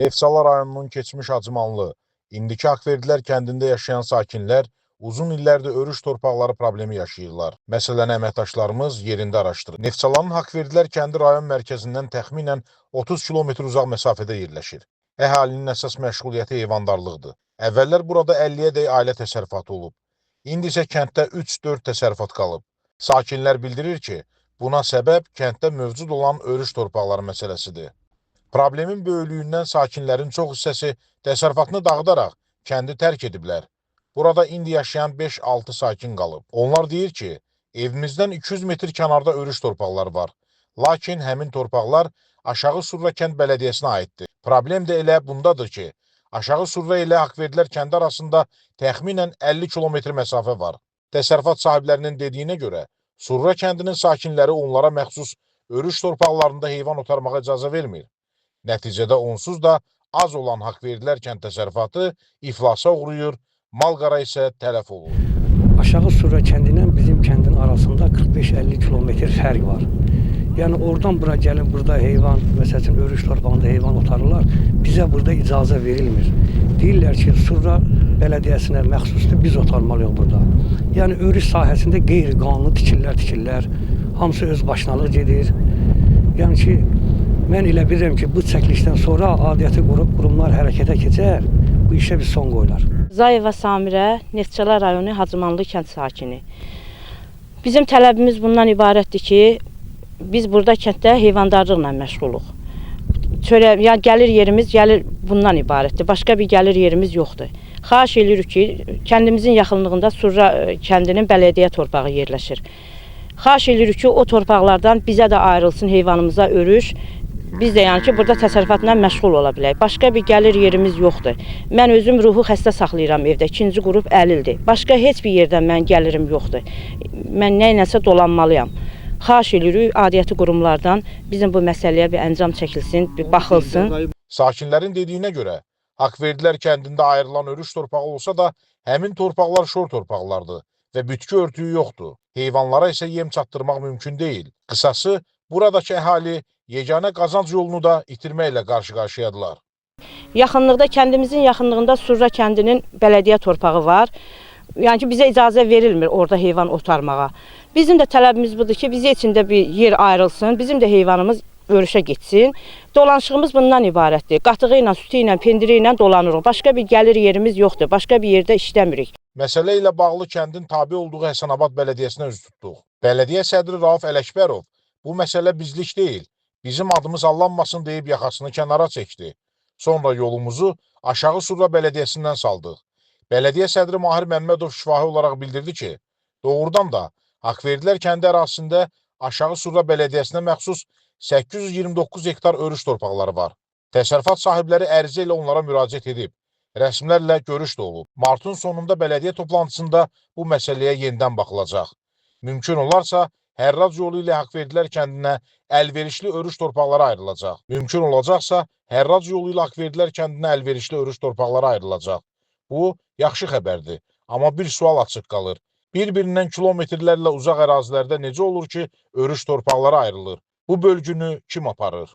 Neftçala rayonunun keçmiş Hacımanlı, indiki Haqverdilər kəndində yaşayan sakinlər uzun illərdir örüş torpaqları problemi yaşayırlar. Məsələni əməkdaşlarımız yerində araşdırır. Neftçalanın Haqverdilər kəndi rayon mərkəzindən təxminən 30 kilometr uzaq məsafədə yerləşir. Əhalinin əsas məşğuliyyəti heyvandarlıqdır. Əvvəllər burada 50-yədək ailə təsərrüfatı olub. İndi isə kənddə 3-4 təsərrüfat qalıb. Sakinlər bildirir ki, buna səbəb kənddə mövcud olan örüş torpaqları məsələsidir. Problemin böyüklüyündən sakinlərin çox hissəsi təsərrüfatını dağıdaraq kəndi tərk ediblər. Burada indi yaşayan 5-6 sakin qalıb. Onlar deyir ki, evimizdən 200 metr kənarda örüş torpaqları var. Lakin həmin torpaqlar Aşağı Surra kənd bələdiyyəsinə aiddir. Problem də elə bundadır ki, Aşağı Surra ilə Haqverdilər kəndi arasında təxminən 50 kilometr məsafə var. Təsərrüfat sahiblərinin dediyinə görə, Surra kəndinin sakinləri onlara məxsus örüş torpaqlarında heyvan otarmağa icazə vermir. Nəticədə onsuz da az olan Haqverdilər kənd təsərrüfatı iflasa uğrayır, mal-qara isə tələf olur. Aşağı Surra kəndi ilə bizim kəndin arasında 45-50 kilometr fərq var. Yəni oradan bura gəlib burada heyvan, məsəl üçün örüş torpağında heyvan otarırlar. Bizə burada icazə verilmir. Deyirlər ki, Surra bələdiyyəsinə məxsusdur, biz otarmalıyıq burada. Yəni örüş sahəsində qeyri-qanuni tikililər tikirlər. Hamısı öz başınalıq gedir. Yəni ki, mən elə bilirəm ki, bu çəkilişdən sonra aidiyyəti qurumlar hərəkətə keçər, bu işə bir son qoyular. Zayeva Samirə, Neftçala rayonu Hacımanlı kənd sakini. Bizim tələbimiz bundan ibarətdir ki, biz burada kənddə heyvandarlıqla məşğuluq. Çörə, yəni gəlir yerimiz gəlir bundan ibarətdir. Başqa bir gəlir yerimiz yoxdur. Xahiş edirik ki, kəndimizin yaxınlığında Surra kəndinin bələdiyyə torpağı yerləşir. Xahiş edirik ki, o torpaqlardan bizə də ayrılsın heyvanımıza örüş. Biz də yəni ki, burada təsərrüfatla məşğul ola bilək. Başqa bir gəlir yerimiz yoxdur. Mən özüm ruhu xəstə saxlayıram evdə. İkinci qrup əlildir. Başqa heç bir yerdən mən gəlirim yoxdur. Mən nə iləsə dolanmalıyam. Xahiş edirik aidiyyəti qurumlardan bizim bu məsələyə bir əncam çəkilsin, bir baxılsın. Sakinlərin dediyinə görə, Haqverdilər kəndində ayrılan örüş torpağı olsa da, həmin torpaqlar şor torpaqlardır və bitki örtüyü yoxdur. Heyvanlara isə yem çatdırmaq mümkün deyil. Qısası, buradakı əhali yeganə qazanc yolunu da itirməklə qarşı-qarşıyadılar. Yaxınlıqda, kəndimizin yaxınlığında Surra kəndinin bələdiyyə torpağı var. Yəni ki, bizə icazə verilmir orada heyvan otarmağa. Bizim də tələbimiz budur ki, bizə içində bir yer ayrılsın, bizim də heyvanımız örüşə getsin. Dolanışığımız bundan ibarətdir. Qatığı ilə, sütü ilə, pendiri ilə dolanırıq. Başqa bir gəlir yerimiz yoxdur. Başqa bir yerdə işləmirik. Məsələ ilə bağlı kəndin tabe olduğu Həsənabad bələdiyyəsinə üz tutduq. Bələdiyyə sədri Rauf Ələkbərov bu məsələ bizlik deyil, bizim adımız allanmasın deyib yaxasını kənara çəkdi. Sonra yolumuzu Aşağı Surra bələdiyyəsindən saldıq. Bələdiyyə sədri Mahir Məmmədov şifahi olaraq bildirdi ki, doğrudan da Haqverdilər kəndi ərazisində Aşağı Surra bələdiyyəsinə məxsus 829 hektar örüş torpaqları var. Təsərrüfat sahibləri ərizə ilə onlara müraciət edib. Rəsmilərlə görüş də olub. Martın sonunda bələdiyyə toplantısında bu məsələyə yenidən baxılacaq. Mümkün olarsa, hərrac yolu ilə Haqverdilər kəndinə əlverişli örüş torpaqları ayrılacaq. Mümkün olacaqsa, hərrac yolu ilə Haqverdilər kəndinə əlverişli örüş torpaqları ayrılacaq. Bu, yaxşı xəbərdir. Amma bir sual açıq qalır. Bir-birindən kilometrlərlə uzaq ərazilərdə necə olur ki, örüş torpaqları ayrılır? Bu bölgünü kim aparır?